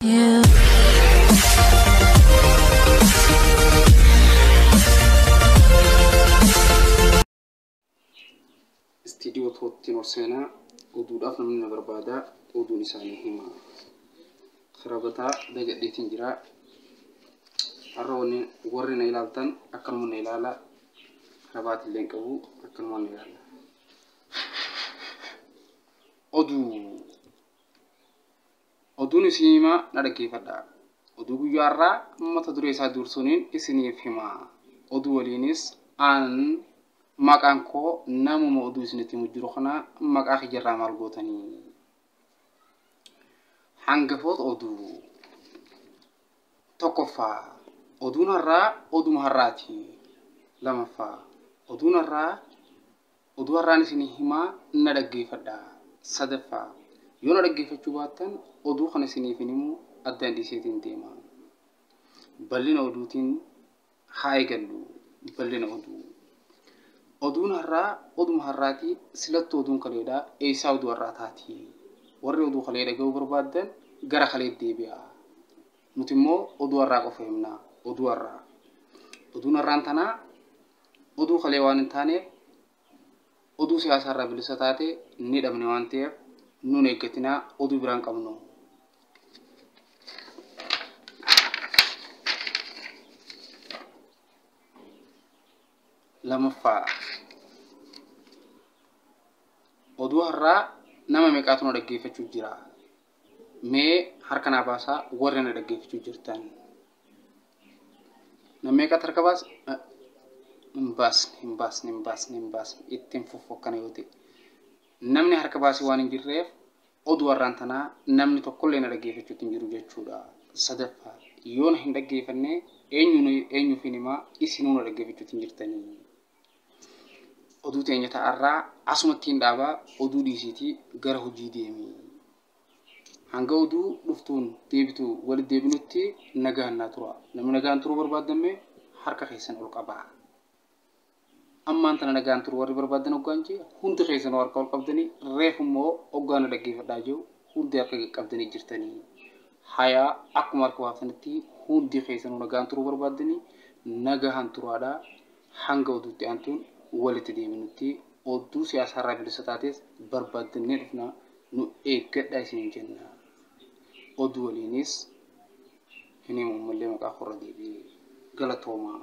You. Istiidiyoo tootti ol seenaa oduudhaaf namni na barbaada oduun isaanii hima. Karabataa dagadheetiin jira. Har'a warri na ilaaltan akkanuma na ilaala. Karabaat illee hin qabu akkanuma na ilaala. Oduu. Oduun isin himaa na dhaggeeffadha. Oduu guyyaa har'aa mata duree isaa dursuuniin isiniif hima. Oduu waliinis aan maqaan koo namuma oduu isinitti himu jiru kana maqaa kiyyarraa maal gootanii? Hangafoota oduu. Tokkoffaa oduun har'aa oduma har'aati. Lamaffaa oduun har'aa oduu har'aan isinii himaa na dhaggeeffadha. Sadaffaa yoo na dhaggeeffachuu baattan oduu kana isiniif hin himu addaan dhiiseetiin deema. Bal'ina oduutiin haa eegallu. Bal'ina oduu. Oduun har'aa oduma har'aati. Silattuu oduun kaleedha. Eessaa oduu har'aa taati? Warri oduu kalee dhaga'uu barbaaddan gara kaleetti deebi'a. Nuti immoo oduu har'aa qofa himna. Oduu har'aa. Oduun har'aan tanaa oduu kalee waan hin taaneef oduu siyaasaa irraa bilisa taate ni dhabne waan ta'eef nuun eeggatinaa oduu biraan qabnu. Lamaffaa oduu har'aa nama meeqaatu na dhaggeeffachuu jira? Mee harka naa baasaa warri na dhaggeeffachuu jirtan. Nama meeqaatu harka baasa? Hin baasne, hin baasne, hin baasne, hin baasne. Ittiin fufu akkana yoo ta'e. Namni harka baasee waan hin jirreef oduu har'aan tanaa namni tokkollee na dhaggeeffachuutti hin jiru jechuudha. Sadaffaa yoo na hin dhaggeeffanne eenyuuf hin himaa isinuu na dhaggeeffachuutti hin jirtanii. Oduu teenya ta'arraa asumatti hin dhaabaa oduu dhiisiitii gara hojii deemi. Hanga oduu dhuftuun deebitu walitti deebinutti nagaan naa tura. Namni nagaan turuu barbaaddamme harka keessan ol qabaa. Ammaan tana nagaan turuu warri barbaaddan hoggaan jee hundi keessan harka ol qabdanii reefu immoo hoggaan na dhaggeeffadhaa jiru hundi harka qabdanii jirtanii. Hayaa akkuma harka baaftanitti hundi keessanuu nagaan turuu barbaaddanii nagahaan turaadhaa hanga oduutti aantuun walitti deebinutti oduu siyaasaa irraa bilisa taates barbaaddannee dhufna nu eeggadhaa isiniin jenna. Oduu waliinis hin himu ammallee maqaa korra deebi'ee galatoomaa.